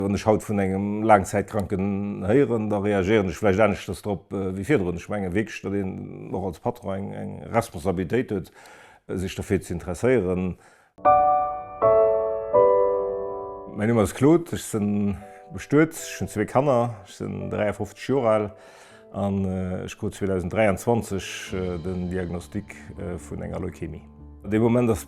Wann ech haut vun engem Laangzäitkranken héieren, da reagéieren ech vläicht aneschters drop wéi virdrun. Ech menge wierklech, datt een och als Patron eng Responsabilitéit huet, sech derfir ze interesséieren. Mäin Numm ass Claude, ech sinn bestuet, ech hunn zwee Kanner, ech sinn 53 Joer al an ech krut 2023 den Diagnostic vun enger Leukämie. Dee Moment ass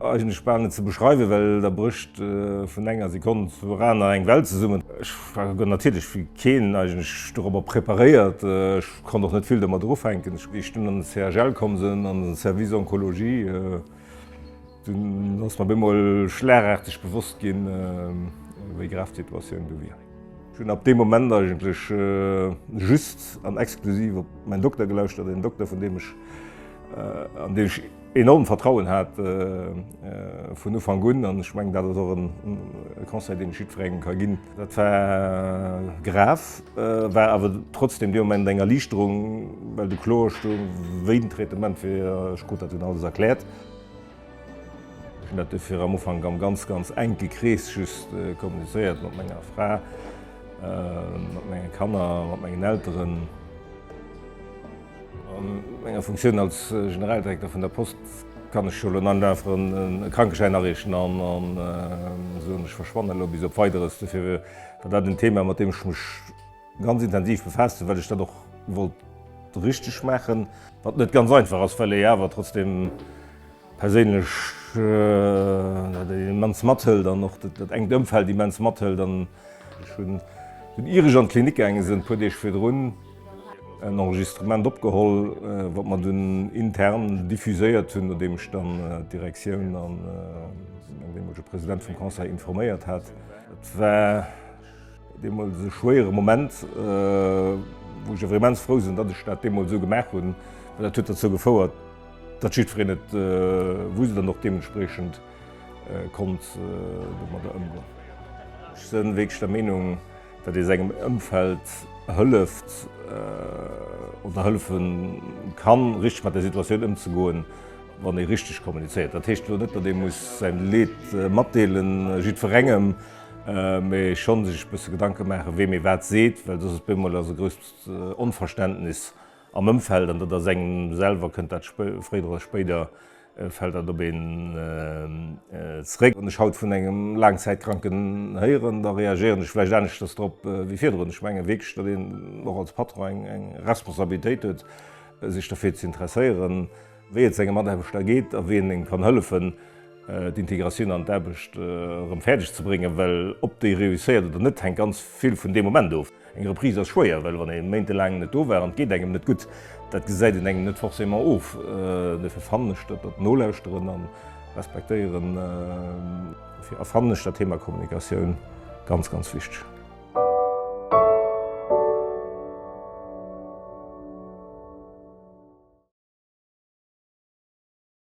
Eigentlech bal net ze beschreiwen, well da brécht vun enger Sekonn zur aner eng Welt zesummen. Ech war natierlech wéi keen eigentlech dorobber preparéiert. Ech konnt och net vill domadder ufänken. Wéi ech dunn an den CHL komm sinn, an den Service Oncologie, dunn ass mer op eemol schlagaarteg bewosst ginn, wéi grav d'Situatioun du wier. Ech hunn ab deem Moment eigentlech just an exklusiv op mäin Dokter gelauschtert, een Dokter vun deem ech, an deen ech enorm Vertrauen hat vun Ufank un. An ech mengen, dat ass och e Conseil, deen ech jiddwerengem ka ginn. Dat war grav, war awer trotzdem dee Moment eng Erliichterung, well du kloer stoung, wéi den Traitement wier. Ech krut dat dunn alles erkläert. Ech hunn dat dofir am Ufank am ganz, ganz enke Krees just kommunizéiert, mat menger Fra, mat menge Kanner, mat mengen Elteren. An menger Funktioun als Generaldirekter vun der Post kann ech jo elo net einfach e Krankeschäin areechen an soen, ech verschwannen elo bis op Weideres. Dofir war dat en Thema, mat deem ech mech ganz intensiv befaasst hunn, well ech dat och wollt richteg maachen, wat net ganz einfach ass, well ee awer trotzdem perséinlech dat immens mathëlt an och dat engt Ëmfeld immens mathëlt. An ech hunn dunn, ier ech an d'Klinik gaange sinn, e puer Deeg virdrun, en Enregistrement opgeholl, wat mer dunn intern diffuséiert hunn, nodeem ech dann d'Direktioun an den deemolege President vum Conseil informéiert hat. Et war deemools e schwéiere Moment, wou ech awer immens frou sinn, datt ech dat deemools esou gemaach hunn, well dat huet derzou gefouert, datt jiddwereen et wousst an och deementspriechend konnt domadder ëmgoen. Ech si wierklech der Meenung, datt ee sengem Ëmfeld hëlleft oder hëllefe kann, richteg mat der Situatioun ëmzegoen, wann ee richteg kommunizéiert. Dat heescht elo net, datt ee muss säin Leed matdeelen jiddwerengem, mee schonn sech e bësse Gedanke maachen, weem ee wat seet, well soss op eemol ass e grousst Onverständnis am Ëmfeld an dat ass engem selwer, kënnt dat fréider oder spéider fält dat op een zeréck. Wann ech haut vun engem Laangzäitkranken héieren, da reagéieren ech vläicht aneschters drop wéi virdrun. Ech menge wierklech, datt een och als Patron eng Responsabilitéit huet, sech derfir ze interesséieren, wéi et senge Mataarbechter geet a wéi een hinnen kann hëllefen, d'Integratioun an d'Aarbecht erëm fäerdeg ze bréngen. Well ob déi reusséiert oder net, hänkt ganz vill vun deem Moment of. Eng Reprise ass schwéier, well wann ee méintelaang net do war an et geet engem net gutt, dat gesäit een engem net forcément of. Dofir fannen ech dat dat Nolauschteren an Respektéieren, dofir fannen ech dat Thema Kommunikatioun ganz, ganz wichteg.